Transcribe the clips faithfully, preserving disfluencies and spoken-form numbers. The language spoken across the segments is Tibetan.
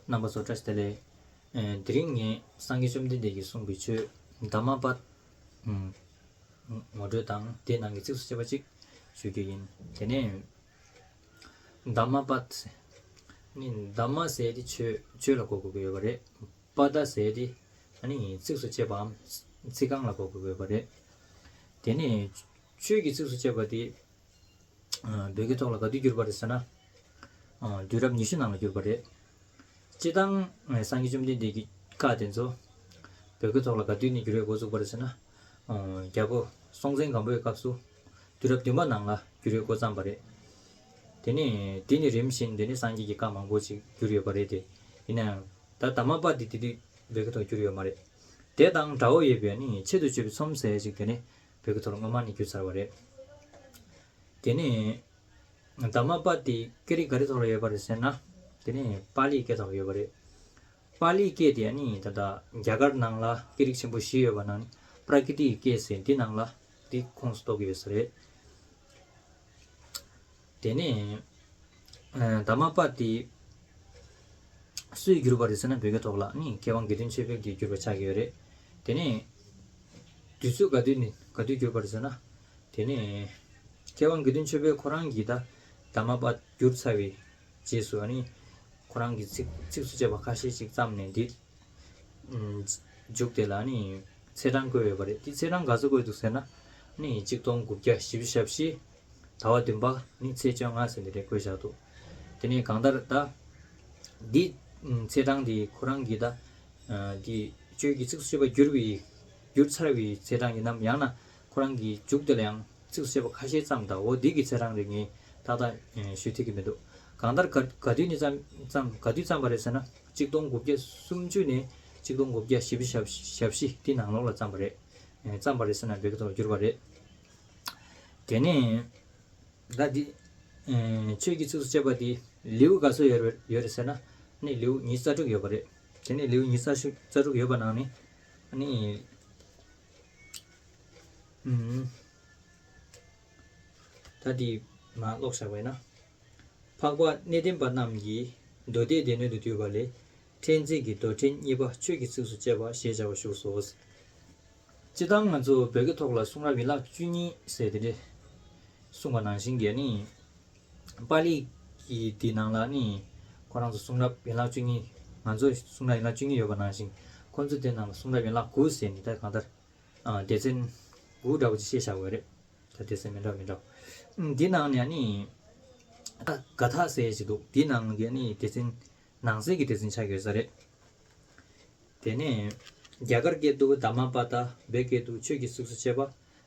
རྣམ་པ་ཚོ་བཀྲ་ཤིས་བདེ་ལེགས། ཨེ། དེ་རིང་ངས་སངས་རྒྱས་བཅོམ་ལྡན་འདས་ཀྱིས་གསུངས་པའི་ཆོས་དྷརྨ་པཱད། ཨུམ། ངོ་སྤྲོད་དང་དེའི་ནང་གི་ཚིགས་སུ་བཅད་པ་གཅིག་ཞུ་རྒྱུ་ཡིན། དེ་ནས་དྷརྨ་པཱད་ནི་དྷརྨ་ཟེར་དེ་ཆོས་ཆོས་ལ་གོ་དགོས་ཀྱི་ཡོད་པ་རེད། པཱ་ད་ཟེར་དེ་ཨ་ནི་ཚིགས་སུ་བཅད་པའམ་ཚིག་རྐང་ལ་གོ་དགོས་ཀྱི་ཡོད་པ་རེད། དེ་ནས་ཆོས་ཀྱི་ཚིགས་སུ་བཅད་པ་དེ། ཨ། བོད་སྐད་ཐོག་ལ་ག་དུས་བསྒྱུར་པ་རེད་ཟེར་ན། ཨ། དུས་རབས་ཉི་ཤུ་ནང་ལ་བསྒྱུར་པ་རེད། སྤྱིར་བཏང་སངས་རྒྱས་བཅོམ་ལྡན་འདས་ཀྱི་བཀའ་དེ་ཚོ་བོད་སྐད་ཐོག་ལ་ག་དུས་ནས་བསྒྱུར་བའི་འགོ་བཙུགས་པ་རེད་ཟེར་ན། ཨ། རྒྱལ་པོ་སྲོང་བཙན་སྒམ་པོའི་སྐབས་སུ་དུས་རབས་བདུན་པ་ནང་ལ་བསྒྱུར་བའི་འགོ་བརྩམས་པ་རེད། དེ་ནས་དེ་ནས་རིམ་བཞིན་དེ་ནས་སངས་རྒྱས་ཀྱི་བཀའ་མང་པོ་ཅིག་བསྒྱུར་ཡོད་པ་རེད་དེ། ཡིན་ན་ཡང་ད་དྷརྨ་པཱད་དེ་དེ་དུས་བོད་སྐད་ཐོག་བསྒྱུར་ཡོད་མ་རེད། དེ་དང་འདྲ་བོ་ཡོད་པའི་ནི་ཆེད་དུ་བརྗོད་པའི་ཚོམས་ཟེར་ཅིག་དེ་ནི་བོད་སྐད་ཐོག་ལ་སྔོན་མ་ནས་བསྒྱུར་ཚར་བ་རེད། དེ་ནས་དྷརྨ་པཱད་དེ་སྐད་རིགས་ག་རེ་ཐོག་ལ་ཡོད་པ་རེད་ཟེར་ན། དེ་ནས་པཱ་ལིའི་སྐད་ཐོག་ལ་ཡོད་པ་རེད། པཱ་ལིའི་སྐད་དེ་ཨ་ནི་ད་ལྟ་རྒྱ་གར་ནང་ལ་སྐད་རིགས་ཆེན་པོ་བཞི་ཡོད་པ་ནང་ནས་པྲ་ཀི་ཏིའི་སྐད་ཟེར་འདི་ནང་ལ་འདི་ཁོངས་སུ་གཏོགས་ཀྱི་ཡོད་ས་རེད། དེ་ནས་ཨ་དྷརྨ་པཱད་དེ་སུས་བསྒྱུར་བ་རེད་ཟེར་ན། བོད་སྐད་ཐོག་ལ་ནི་མཁས་དབང་དགེ་འདུན་ཆོས་འཕེལ་གྱིས་བསྒྱུར་བ་ཆགས་ཀྱི་ཡོད་རེད། དེ་ནས་དུས་ཚོད་ག་དུས་ནས་ག་དུས་བསྒྱུར་བ་རེད་ཟེར་ན། དེ་ནས་མཁས་དབང་དགེ་འདུན་ཆོས་འཕེལ་ཁོ་རང་གིས་ད་དྷརྨ་པཱད་བསྒྱུར་ཚར་བའི་རྗེས་སུ་ཨ་ནི་ཁོ་རང་གི་ཚིག་ཚིགས་སུ་བཅད་པ་ཁ་ཤས་ཅིག་བརྩམས་ནས་འདི་མཇུག་དེ་ལ་ནི་ཚེས་གྲངས་བཀོད་ཡོད་པ་རེད། དེ་ཚེས་གྲངས་ག་ཚོད་བཀོད་འདུག་ཟེར་ན། ནི་གཅིག་སྟོང་དགུ་བརྒྱ་བཞི་བཅུ་ཞེ་བཞི་ཟླ་བ་བདུན་པ་ནི་ཚེས་བཅོ་ལྔ་ཟེར་འདི་འདྲ་བཀོད་བཞག་འདུག་དེ་ནས་གང་ལྟར་ད་འདི་ཚེས་གྲངས་འདི་ཁོ་རང་གིས་ད་འདི་ཆོས་ཀྱི་ཚིགས་སུ་བཅད་པ་བསྒྱུར་བའི་བསྒྱུར་ཚར་བའི་ཚེས་གྲངས་ཡིན་ནམ། ཡང་ན་ཁོ་རང་གི་མཇུག་དེ་ལ་ཡང་ཚིགས་སུ་བཅད་པ་ཁ་ཤས་བརྩམས་ད། འོ་འདི་གི་ཚེས་གྲངས་རེད། ངས་ཏག་ཏག་ཞུ་ཐུབ་ཀྱི་མི་འདུག་གང་ལྟར་ག་ག་དུས་ནས་བརྩམས་བརྩམས་ག་དུས་བརྩམས་པ་རེད་ཟེར་ན། གཅིག་སྟོང་དགུ་བརྒྱ་སུམ་ཅུ་ནས་གཅིག་སྟོང་དགུ་བརྒྱ་བཞི་བཅུ་ཞེ་བཞི་དེ་ནང་ལོགས་ལ་བརྩམས་པ་རེད། ཨེ། བརྩམས་པ་རེད་ཟེར་ན་བོད་སྐད་ཐོག་བསྒྱུར་བ་རེད། དེ་ནས་ད་འདི་ཨེ་ཆོས་ཀྱི་ཚིགས་སུ་བཅད་པ་འདི་ལེའུ་ག་ཚོད་ཡོད་རེད་ཡོད་རེད་ཟེར་ན། ནི་ལེའུ་ཉི་ཤུ་རྩ་དྲུག་ཡོད་པ་རེད། དེ་ནས་ལེའུ་ཉི་ཤུ་རྩ་དྲུག་ཡོད་པ་ནང་ནས་ནི་ཨུམ། ད་འདི་མར་ཀློག་བཞག་པ་ཡིན་ན། འཕགས་པ་གནས་བརྟན་པ་རྣམས་ཀྱིས། མདོ་སྡེ་སྡེ་སྣོད་དུ་བསྡུས་པ་ལས། ཕྲན་ཚེགས་ཀྱི་མདོ་ཕྲན་གཉིས་པ་ཆོས་ཀྱི་ཚིགས་སུ་བཅད་པ་ཞེས་བྱ་བ་བཞུགས་སོ། སྤྱིར་བཏང་ང་ཚོ་བོད་སྐད་ཐོག་ལ་གསུང་རབ་ཡན་ལག་བཅུ་གཉིས་ཟེར་དེ་འདྲ་གསུངས་པ་ནང་བཞིན་གྱི་ནི། པཱ་ལི་གི་དེའི་ནང་ལ་ནི་ཁོ་རང་ཚོ་གསུང་རབ་ཡན་ལག་བཅུ་གཉིས། ང་ཚོ་གསུང་རབ་ཡན་ལག་བཅུ་གཉིས་ཡོད་པ་ནང་བཞིན། ཁོ་ཚོ་དེའི་ནང་ལ་གསུང་རབ་ཡན་ལག་དགུ་ཟེར་ནི་ད་གང་ལྟར་ཨ་སྡེ་ཚན་དགུ་འདྲ་བོ་ཅིག་བཤད་བཞག་པ་རེད། ད་སྡེ་ཚན་མི་འདྲ་མི་འདྲ། ཨུམ། འདི་ནང་ནས་ནི་ད་ག་ཐ་ཟེར་ཞིག་འདུག་འདི་ནང་གི་ནི་སྡེ་ཚན་ནང་གསེས་ཀྱི་སྡེ་ཚན་ཆགས་ཡོད་ས་རེད། དེ་ནས་རྒྱ་གར་སྐད་དུ་དྷརྨ་པཱ་ཏ། བོད་སྐད་དུ་ཆོས་ཀྱི་ཚིགས་སུ་བཅད་པ།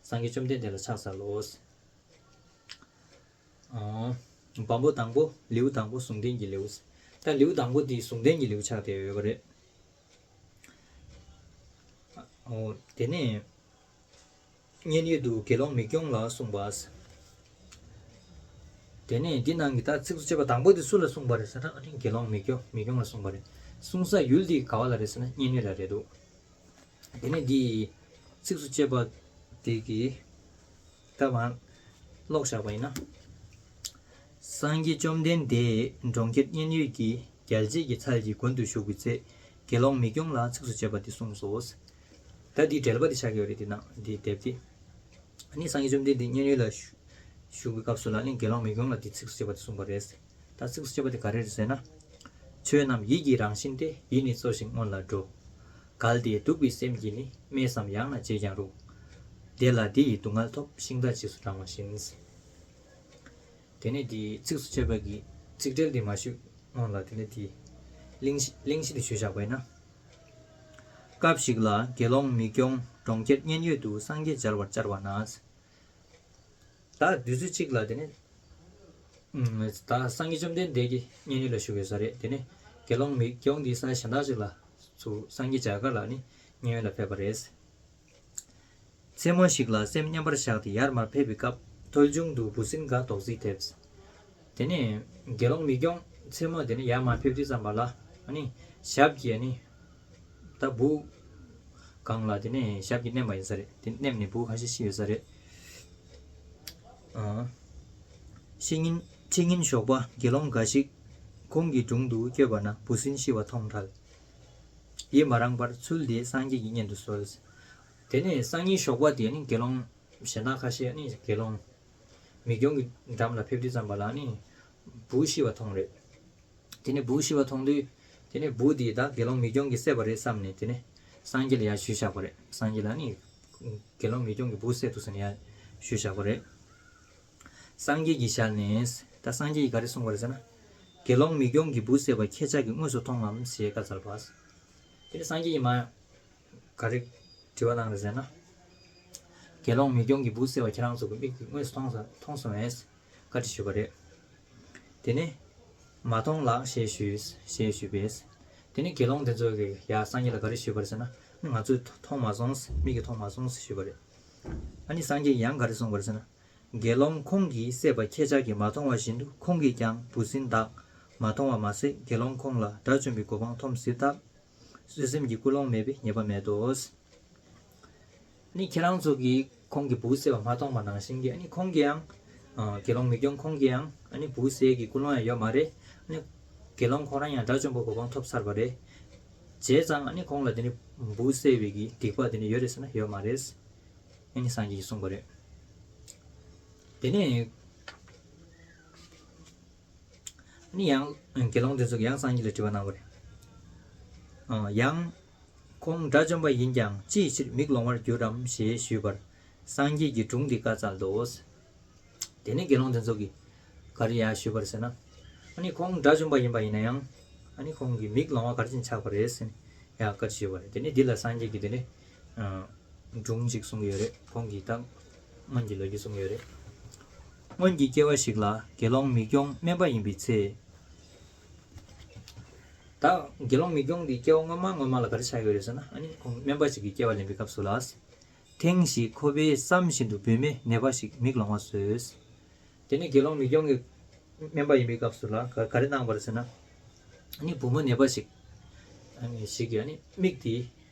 སངས་རྒྱས་བཅོམ་ལྡན་འདས་ལ་ཕྱག་འཚལ་ལོ། ཨོ། བམ་པོ་དང་པོ། ལེའུ་དང་པོ། ཟུང་ལྡན་གྱི་ལེའུ། ད་ལེའུ་དང་པོ་འདི་ཟུང་ལྡན་གྱི་ལེའུ་ཆགས་བསྡད་ཡོད་པ་རེད། ཨོ། དེ་ནས་མཉན་ཡོད་དུ་དགེ་སློང་མིག་སྐྱོང་ལ་གསུངས་པ། དེ་ནས་འདི་ནང་གི་ད་ཚིགས་སུ་བཅད་པ་དང་པོ་དེ་སུ་ལ་གསུངས་པ་རེད་ཟེར་ན། ཨ་ནི་དགེ་སློང་མིག་སྐྱོང་མིག་སྐྱོང་ལ་གསུངས་པ་རེད། གསུང་ས་ཡུལ་འདི་ག་བ་ལ་རེད་ཟེར་ན་མཉན་ཡོད་ལ་རེད་འདུག་དེ་ནས་འདི་ཚིགས་སུ་བཅད་པ་དེ་གི་ད་མར་ཀློག་བཞག་པ་ཡིན་ན། སངས་རྒྱས་བཅོམ་ལྡན་འདས་གྲོང་ཁྱེར་མཉན་ཡོད་ཀྱི་རྒྱལ་བྱེད་ཀྱི་ཚལ་གྱི་དགོན་དུ་བཞུགས་པའི་ཚེ། དགེ་སློང་མིག་སྐྱོང་ལ་ཚིགས་སུ་བཅད་པ་འདི་གསུངས་སོ། ད་འདི་འགྲེལ་པ་འདི་ཆགས་ཀྱི་ཡོད་རེད། འདི་ནང་འདི་དེབ་འདི། ཨ་ནི་སངས་རྒྱས་བཅོམ་ལྡན་འདས་མཉན་ཡོད་ལ་བཞུགས་པའི་སྐབས་སུ་ལ་ནི་དགེ་སློང་མིག་སྐྱོང་ལ་འདི་ཚིགས་སུ་བཅད་པ་འདི་གསུངས་པ་རེད། ད་ཚིགས་སུ་བཅད་པ་དེ་ག་རེ་རེད་ཟེར་ན། ཆོས་རྣམས་ཡིད་ཀྱི་རང་བཞིན་ཏེ། ཡིད་ནི་གཙོ་ཞིང་མངོན་ལ་འགྲོ། གལ་ཏེ་གདུག་པའི་སེམས་ཀྱིས་ནི། སྨྲས་སམ་ཡང་ན་བརྗེད་ཀྱང་རུང་། དེ་ལ་འདི་ཡི་སྡུག་བསྔལ་ཐོབ། ཤིང་རྟ་འཇིགས་སུ་བགྲང་བ་བཞིན། དེ་ནས་འདི་ཚིགས་སུ་བཅད་པ་གི་ཚིག་འགྲེལ་འདི་མ་ཞུས་སྔོན་ལ་དེ་ནས་འདི་གླེང་གཞི་གླེང་གཞི་འདི་ཞུས་བཞག་པ་ཡིན་ན། སྐབས་ཤིག་ལ་དགེ་སློང་མིག་སྐྱོང་གྲོང་ཁྱེར་མཉན་ཡོད་དུ་སངས་རྒྱས་མཇལ་བར་བཅར་བ་ན། ད་དུས་ཚོད་གཅིག་ལ་དེ་ནས་ཨུམ། ད་སངས་རྒྱས་བཅོམ་ལྡན་འདས་ཀྱིས་མཉན་ཡོད་ལ་བཞུགས་ཡོད་ས་རེད། དེ་ནས་དགེ་སློང་མིག་སྐྱོང་འདི་ས་གཞན་དག་ཅིག་ལ་ཚུར་སངས་རྒྱས་མཇལ་ཁ་ལ་ནི་མཉན་ཡོད་ལ་ཕེབས་པ་རེད། མཚན་མོ་ཞིག་ལ་སེམས་མཉམ་པར་བཞག་སྟེ་ཡར་མར་ཕེབས་པའི་སྐབས། མཐོལ་བྱུང་དུ་འབུ་སྲིན་འགའ་རྡོག་རྫིས་ཐེབས། དེ་ནས་དགེ་སློང་མིག་སྐྱོང་མཚན་མོ་དེ་ནས་ཡར་མར་ཕེབས་དུས་ཙམ་པ་ལ་ཨ་ནི་ཞབས་ཀྱིས་ཨ་ནི་ད་འབུ་སྒང་ལ་དེ་ནས་ཞབས་ཀྱིས་མནན་པ་ཡིན་ས་རེད། དེ་མནན་ནས་འབུ་ཁ་ཤས་ཤི་ཡོད་ས་རེད། ཨ། ཕྱི་ཉིན་ཕྱི་ཉིན་ཞོགས་པ་དགེ་སློང་འགའ་ཞིག་ ཁོང་གི་དྲུང་དུ་བསྐྱོད་པ་ན་འབུ་སྲིན་ཤི་བ་མཐོང་ཐལ། ཡིད་མ་རངས་པར་ཚུལ་དེ་སངས་རྒྱས་ཀྱི་སྙན་དུ་གསོལ། དེ་ནས་སང་ཉིན་ཞོགས་པ་དེ་ནི་དགེ་སློང་གཞན་དག་ཁ་ཤས་ནི་དགེ་སློང་མིག་གྱོང་གི་འགྲམ་ལ་ཕེབས་དུས་ཙམ་པ་ལ་ནི་འབུ་ཤི་བ་མཐོང་རེད། དེ་ནས་འབུ་ཤི་བ་མཐོང་དུས། དེ་ནས་འབུ་དེ་ད་དགེ་སློང་མིག་གྱོང་གིས་བསད་པ་རེད་བསམ་ནས། དེ་ནས་སངས་རྒྱས་ལ་ཡར་ཞུས་བཞག་པ་རེད། སངས་རྒྱས་ལ་ནི་དགེ་སློང་མིག་གྱོང་གིས་འབུ་བསད་འདུག་ཟེར་ནས་ཡར་ཞུས་བཞག་པ་རེད། སངས་རྒྱས་ཀྱི་ཞལ་ནས། ད་སངས་རྒྱས་ཀྱིས་ག་རེ་གསུངས་པ་རེད་ཟེར་ན། དགེ་སློང་མིག་གྱོང་གིས་འབུ་བསད་པ་ཁྱེད་ཅག་གིས་དངོས་སུ་མཐོང་ངམ་ཞེས་བཀའ་སྩལ་པ། དེ་ནས་སངས་རྒྱས་ཀྱིས་མར་ག་རེ་དྲི་བ་གནང་རེད་ཟེར་ན། དགེ་སློང་མིག་གྱོང་གིས་འབུ་བསད་པ་ཁྱེད་རང་ཚོ་གི་མིག་གིས་དངོས་སུ་མཐོང་ས་མཐོང་སོང་ངས། བཀའ་འདྲི་ཞུས་པ་རེད། དེ་ནས། མ་མཐོང་ལགས་ཞེས་ཞུས་ཞེས་ཞུས་པས། དེ་ནས་དགེ་སློང་དེ་ཚོ་གིས་ཡར་སངས་རྒྱས་ལ་ག་རེ་ཞུས་པ་རེད་ཟེར་ན། ང་ཚོས་མཐོང་མ་སོང་། མིག་གིས་མཐོང་མ་སོང་ཞེས་ཞུས་པ་རེད། ཨ་ནི་སངས་རྒྱས་ཀྱིས་ཡང་ག་རེ་གསུངས་པ་རེད་ཟེར་ན། དགེ་སློང་ཁོང་གིས་བསད་པ་ཁྱེད་ཅག་གིས་མ་མཐོང་བ་བཞིན་དུ་ཁོང་གིས་ཀྱང་འབུ་སྲིན་དག་མ་མཐོང་བ་མ་ཟད། དགེ་སློང་ཁོང་ལ་དགྲ་བཅོམ་པའི་གོ་འཕང་ཐོབ་སྲིད་སྟབས། བསོད་སེམས་ཀྱི་ཀུན་སློང་མེད་པའི་ཉེས་པ་མེད་དོ། ཨ་ནི་ཁྱེད་རང་ཚོ་གིས་ཁོང་གིས་འབུ་བསད་པ་མ་མཐོང་བ་ནང་བཞིན་གྱི། ཨ་ནི་ཁོང་གིས་ཡང་། ཨ། དགེ་སློང་མིག་གྱོང་ཁོང་གིས་ཡང་ཨ་ནི་འབུ་བསད་ཀྱི་ཀུན་སློང་ཡང་ཡོད་མ་རེད། ཨ་ནི་དགེ་སློང་ཁོ་རང་ཡང་དགྲ་བཅོམ་པའི་གོ་འཕང་ཐོབ་ཚར་བ་རེད། བྱས་ཙང་ཨ་ནི་ཁོང་ལ་དེ་ནི་འབུ་བསད་པའི་གི་སྡིག་པ་དེ་ནི་ཡོད་རེད་ཟེར་ན་ཡོད་མ་རེད། ཨ་ནི་སངས་རྒྱས་ཀྱིས་གསུངས་པ་རེད། དེ་ནས། ནི་ཡང་དགེ་སློང་དེ་ཚོ་གིས་ཡང་སངས་རྒྱས་ལ་དྲི་བ་གནང་བ་རེད། ཨ། ཡང་། ཁོང་དགྲ་བཅོམ་པ་ཡིན་ཀྱང་ཅིའི་ཕྱིར་མིག་ལོང་བར་འགྱུར་རམ་ཞེས་ཞུས་པར། སངས་རྒྱས་ཀྱིས་སྒྲུང་འདི་བཀའ་སྩལ་ཏོ། དེ་ནས་དགེ་སློང་དེ་ཚོ་གིས་ག་རེ་ཡང་ཞུས་པ་རེད་ཟེར་ན། ཨ་ནི་ཁོང་དགྲ་བཅོམ་པ་ཡིན་པ་ཡིན་ན་ཡང་། ཨ་ནི་ཁོང་གི་མིག་ལོང་བ་ག་རེ་བྱས་ནས་ཆགས་པ་རེད་ཟེར་ནས་ཡང་བཀའ་ཞུས་པ་རེད། དེ་ནས་འདི་ལ་སངས་རྒྱས་ཀྱིས་དེ་ནས། ཨ། སྒྲུང་ཅིག་གསུང་གི་ཡོད་རེད། ཁོང་གིས་ད་སྔོན་གྱི་ལོ་རྒྱུས་གསུང་གི་ཡོད་རེད། སྔོན་གྱི་སྐྱེ་བ་ཞིག་ལ་དགེ་སློང་མིག་གྱོང་སྨན་པ་ཡིན་པའི་ཚེ། ད་དགེ་སློང་མིག་གྱོང་འདི་སྐྱེ་བ་སྔོན་མ་སྔོན་མ་ལ་ག་རེ་ཆགས་ཡོད་རེད་ཟེར་ན། ཨ་ནི་ཁོང་སྨན་པ་ཅིག་གི་སྐྱེ་བ་ལེན་པའི་སྐབས་སུ་ལ། ཐེངས་ཤིག་ཁོ་པས་བསམ་བཞིན་དུ་བུད་མེད་ནད་པ་ཞིག་མིག་ལོང་བ་བཟོས། དེ་ནས་དགེ་སློང་མིག་གྱོང་གི་སྨན་པ་ཡིན་པའི་སྐབས་སུ་ལ་ག་ག་རེ་གནང་བ་རེད་ཟེར་ན། ཨ་ནི་བུ་མོ་ནད་པ་ཞིག་ཨ་ནི་ཞིག་གིས་ཨ་ནི་མིག་དེ་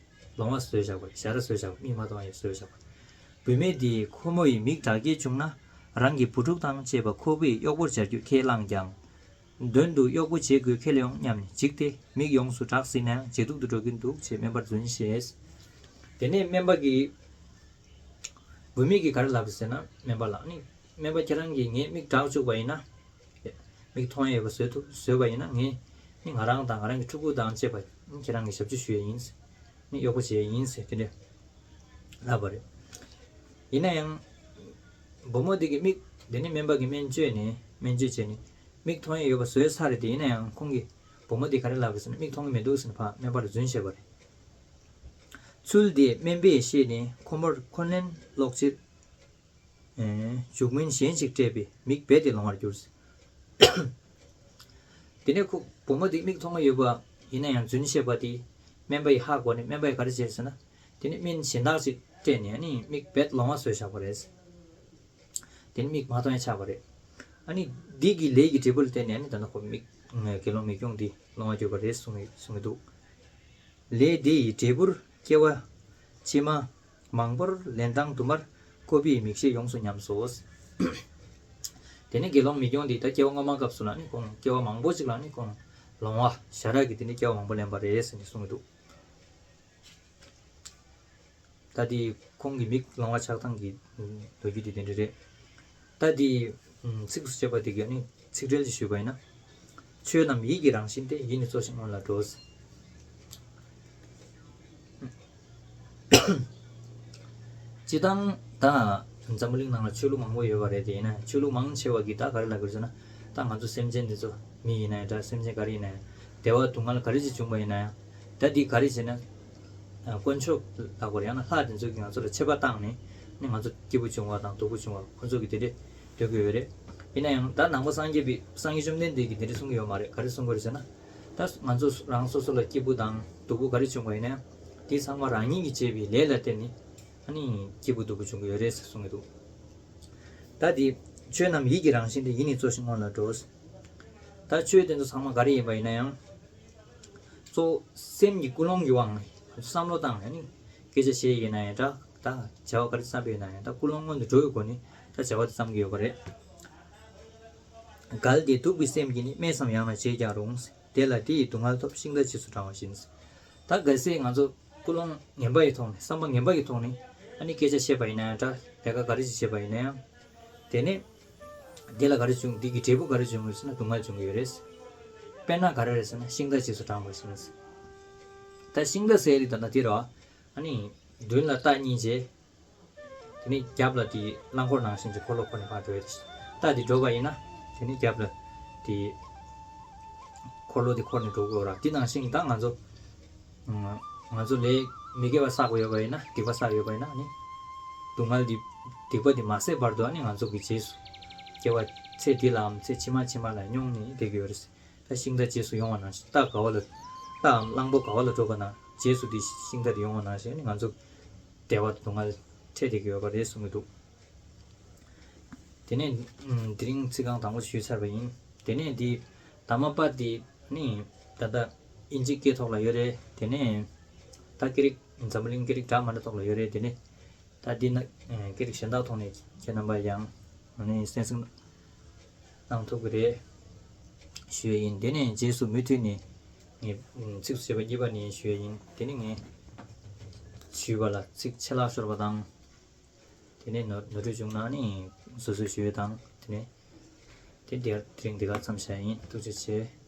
ལོང་བ་བཟོས་བཞག་པ་རེད། ཞ་ར་བཟོས་བཞག་པ། མིག་མ་མཐོང་བ་བཟོས་བཞག་པ། བུད་མེད་དེས་ཁོ་མོ་ཡི་མིག་དྲག་སྐྱེད་བྱུང་ན་རང་གི་བུ་ཕྲུག་དང་བཅས་པ་ཁོ་བོས་གཡོག་པོར་བྱ་རྒྱུ་ཁས་བླངས་ཀྱང་། མདུན་དུ་གཡོག་པོ་བྱེད་དགོས་ཁས་ལེན་ཡོང་སྙམ་ནས་འཇིགས་ཏེ་མིག་ཡོངས་སུ་བྲེགས་ཟིན་ནའང་ཇེ་སྡུག་ཏུ་འགྲོ་གིན་འདུག་ཅེས་སྨན་པར་རྫུན་བཤད། དེ་ནས་སྨན་པ་གིས། བུད་མེད་ཀྱིས་ག་རེ་ལབ་རེད་ཟེར་ན། སྨན་པ་ལ་ནི། སྨན་པ་ཁྱེད་རང་གིས་ངའི་མིག་དྲག་བཅུག་པ་ཡིན་ན། མིག་མཐོང་ཡས་ཡོད་པ་བཟོས་ཐུབ་བཟོས་པ་ཡིན་ན། ངས་ནི་ང་རང་དང་ང་རང་གི་ཕྲུ་གུ་དང་བཅས་པ་ནི་ཁྱེད་རང་གི་ཞབས་ཕྱི་ཞུ་ཡས་ཡིན། ནི་གཡོག་པོ་བྱེད་ཡས་ཡིན་ཟེར་དེ་འདྲས་ལབ་པ་རེད། ཡིན་ན་ཡང་། བུ་མོ་འདི་གི་མིག་དེ་ནི་སྨན་པ་གིས་སྨན་བཅོས་ནས་སྨན་བཅོས་བྱས་ནས་མིག་མཐོང་ཡས་ཡོད་པ་བཟོས་ཚར་རེད་དེ། ཡིན་ན་ཡང་ཁོང་གིས་བུ་མོ་འདི་ག་རེ་ལབ་རེད་ཟེར་ན། མིག་མཐོང་གི་མི་འདུག་ཟེར་ནས་ཕར་སྨན་པ་ལ་རྫུན་བཤད་པ་རེད། ཚུལ་དེ་སྨན་པས་ཤེས་ནས་ཁོ་མོར་འཁོན་ལན་སློག་ཕྱིར། ཨེ། མཇུག་སྨན་གཞན་ཞིག་སྤྲད་པས་མིག་རྦད་དེ་ལོང་བར་གྱུར། དེ་ནས་ཁོ་བུ་མོ་དེ་མིག་མཐོང་གི་ཡོད་པ་ཡིན་ན་ཡང་རྫུན་བཤད་པ་དེ་སྨན་པ་ཡིས་ཧ་གོ་ནས་སྨན་པ་ཡིས་ག་རེ་བྱས་ཟེར་ན། དེ་ནས་སྨན་གཞན་དག་ཅིག་སྤྲད་ནས་ཨ་ནི་མིག་རྦད་ལོང་བ་བཟོས་བཞག་པ་རེད། དེ་ནི་མིག་མ་མཐོང་ཡ་ཆགས་པ་རེད། ཨ་ནི་འདི་གི་ལས་ཀྱི་འབྲས་བུ་ལ་བརྟེན་ནས་ཨ་ནི་ད་ལྟ་ཁོ་མིག་དགེ་སློང་མིག་གྱོང་འདི་ལོང་བ་གྱུར་པ་རེད་གསུང་གི་གསུང་གི་འདུག། ལས་འདི་ཡི་འབྲས་བུར་སྐྱེ་བ་ཕྱི་མ་མང་པོར་ལན་གྲངས་དུ་མར་ཁོ་པའི་མིག་ཤེས་ཡོངས་སུ་ཉམས་སོ། དེ་ནས་དགེ་སློང་མིག་གྱོང་འདི་ད་སྐྱེ་བ་སྔོན་མ་སྐབས་སུ་ལ་ནི་ཁོང་སྐྱེ་བ་མང་པོ་ཅིག་ལ་ནི་ཁོང་ལོང་བ་ཞ་ར་གི་དེ་ནི་སྐྱེ་བ་མང་པོ་ལེན་པ་རེད་ཟེར་ནས་གསུང་གི་འདུག། ད་དེ་ཁོང་གི་མིག་ལོང་བ་ཆགས་སྟངས་ཀྱི་ལོ་རྒྱུས་དེ་དེ་འདྲ་རེད། ད་དེ་ཚིགས་སུ་བཅད་པ་དེ་གའི་ནི་ཚིག་འགྲེལ་ཞིག་ཞུས་པ་ཡིན་ན། ཆོས་རྣམས་ཡིད་ཀྱི་རང་བཞིན་ཏེ། ཡིད་ནི་གཙོ་ཞིང་སྔོན་ལ་འགྲོ། སྤྱིར་བཏང་ད་འཛམ་བུ་གླིང་ནང་ལ་ཆོས་ལུགས་མང་པོ་ཡོད་པ་རེད། དེ་ཡིན་ན་ཆོས་ལུགས་མང་ཆེ་བ་གིས་ད་ག་རེ་ལབ་ཀྱི་ཡོད་ཟེར་ན། ད་ང་ཚོ་སེམས་ཅན་འདི་ཚོ་མི་ཡིན་ན་ཡང་འདྲ། སེམས་ཅན་ག་རེ་ཡིན་ན་ཡང་། བདེ་བ་སྡུག་བསྔལ་ག་རེ་ཅིག་བྱུང་བ་ཡིན་ན་ཡང་། ད་འདི་ག་རེ་བྱས་ན། དཀོན་མཆོག་ལབ་དགོས་རེད། ཡང་ན་ལྷ་དེ་ཚོ་གིས་ང་ཚོ་ལ་ཆད་པ་བཏང་ནས་ནི་ང་ཚོ་སྐྱིད་པོ་བྱུང་བ་དང་སྡུག་པོ་བྱུང་བ་ཁོ་ཚོ་གིས་དེ་འདྲས་འདོད་ཀྱི་ཡོད་རེད། ཡིན་ན་ཡང་ད་ནང་པ་སངས་རྒྱས་པའི་སངས་རྒྱས་བཅོམ་ལྡན་འདས་ཀྱིས་དེ་འདྲས་གསུང་གི་ཡོད་མ་རེད། ག་རེ་གསུང་གི་རེད་ཟེར་ན། ད་ང་ཚོ་རང་སོ་སོ་ལ་སྐྱིད་པོ་དང་སྡུག་པོ་ག་རེ་བྱུང་བ་ཡིན་ན་ཡང་། དེ་ཚང་མ་རང་ཉིད་ཀྱིས་བྱས་པའི་ལས་ལ་བརྟེན་ནས་ཨ་ནི་སྐྱིད་པོ་སྡུག་པོ་བྱུང་གི་ཡོད་རེད་ཟེར་གསུང་གི་འདུག། ད་དེ་ཆོས་རྣམས་ཡིད་ཀྱི་རང་བཞིན་ཏེ། ཡིད་ནི་གཙོ་ཞིང་སྔོན་ལ་འགྲོ། ད་ཆོས་དེ་ཚོ་ཚང་མ་ག་རེ་ཡིན་པ་ཡིན་ན་ཡང་། གཙོ་བོ་སེམས་ཀྱི་ཀུན་སློང་གི་དབང་ནས་བསམ་བློ་བཏང་ནས་ནི་སྐད་ཆ་བཤད་ཡིན་ན་ཡང་འདྲ། ད་བྱ་བ་ག་རེ་བརྩམས་པ་ཡིན་ན་ཡང་ད་ཀུན་སློང་སྔོན་དུ་འགྲོ་བའི་སྒོ་ནས་ད་བྱ་བ་དེ་བརྩམས་ཀྱི་ཡོད་པ་རེད། གལ་ཏེ་གདུག་པའི་སེམས་ཀྱིས་ནི། སྨྲས་སམ་ཡང་ན་བྱས་ཀྱང་རུང་། དེ་ལ་དེ་ཡི་སྡུག་བསྔལ་ཐོབ། ཤིང་རྟ་རྗེས་སུ་འབྲང་བ་བཞིན། ད་གལ་སྲིད་ང་ཚོ་ཀུན་སློང་ངན་པ་ཡི་ཐོག་ནས། བསམ་པ་ངན་པ་ཡི་ཐོག་ནས་ཨ་ནི་སྐད་ཆ་བཤད་པ་ཡིན་ན་ཡང་འདྲ། ལས་ཀ་ག་རེ་ཞིག་བྱེད་པ་ཡིན་ན་ཡང་། དེ་ནས་དེ་ལ་ག་རེ་བྱུང་། འདི་གི་འབྲས་བུ་ག་རེ་བྱུང་ཡོད་ཟེར་ན། སྡུག་བསྔལ་བྱུང་གི་ཡོད་རེད། དཔེར་ན་ག་རེ་རེད་ཟེར་ན། ཤིང་རྟ་རྗེས་སུ་འབྲང་བ་བཞིན། ད་ཤིང་རྟ་ཟེར་ཡ་དེ་ད་ལྟ་དེ་རེད་བ། ཨ་ནི་མདུན་ལ་རྟ་གཉིས་བྱས། དེ་ནས་རྒྱབ་ལ་དེ་རླངས་འཁོར་ནང་བཞིན་གྱི་འཁོར་ལོ་འཁོར་ནས་ཕར་འགྲོ་ཡ་རེད། རྟ་དེ་འགྲོ་བ་ཡིན་ན། དེ་ནས་རྒྱབ་ལ་དེ་འཁོར་ལོ་དེ་འཁོར་ནས་འགྲོ་དགོས་ར། དེ་ནང་བཞིན་ད་ང་ཚོ་ང་ཚོ་ལས་མི་དགེ་བ་བསགས་ཡོད་པ་ཡིན་ན། སྡིག་པ་བསགས་ཡོད་པ་ཡིན་ན་ནི། སྡུག་བསྔལ་འདི། སྡིག་པ་འདི་མ་ཟད་བར་དུ་ཨ་ནི་ང་ཚོ་གི་རྗེས་སུ། སྐྱེ་བ་ཚེ་འདི་ལའམ་ཚེ་ཕྱི་མ་ཕྱི་མ་ལ་མྱོང་ནས་བསྡད་ཀྱི་ཡོད་རེད། ད་ཤིང་རྟ་རྗེས་སུ་ཡོང་བ་ནང་བཞིན། རྟ་ག་བ་ལ། རྟའམ་གླང་པོ་ག་བ་ལ་འགྲོ་བ་ན་རྗེས་སུ་དེ་ཤིང་རྟ་དེ་ཡོང་བ་ནང་བཞིན་ནི་ང་ཚོ་བདེ་བ་དང་སྡུག་བསྔལ་འཕྲད་བསྡད་ཀྱི་ཡོད་པ་རེད་གསུང་གི་འདུག་དེ་ནས་ཨ་དེ་རིང་ཚིག་རྐང་དང་པོ་ཞུས་ཚར་བ་ཡིན། དེ་ནས་འདི་དྷརྨ་པ་འདི་ནི་ད་ལྟ་དབྱིན་ཇིའི་སྐད་ཐོག་ལ་ཡོད་རེད། དེ་ནས་ད་སྐད་རིགས་འཛམ་བུ་གླིང་སྐད་རིགས་འདྲ་མི་འདྲ་ཐོག་ལ་ཡོད་རེད། དེ་ནས་ད་འདི་ན་ཨ་སྐད་རིགས་གཞན་དག་ཐོག་ནས་ཁྱེད་རྣམ་པ་ཡང་ཨ་ནི་གསན་གཟིགས་གནང་ཐུབ་ཀྱི་རེད་ཞུ་ཡ་ཡིན། དེ་ནས་རྗེས་སུ་མུ་མཐུད་ནས་ངས་ཨ་ཚིགས་སུ་བཅད་པ་གཉིས་པ་ནས་ཞུ་ཡ་ཡིན། དེ་ནས་ངས་ཞུས་པ་ལ་ཚིག་ཆད་ལྷག་ཤོར་བ་དང་། དེ་ནས་ནོར་ནོར་འཁྲུལ་བྱུང་ན་ནི་བཟོ་བཟོས་ཞུ་ཡ་དང་། དེ་ནས་དེ་འདིར་དེ་རིང་འདི་ག་མཚམས་བཞག་ཡིན། ཐུགས་རྗེ་ཆེ།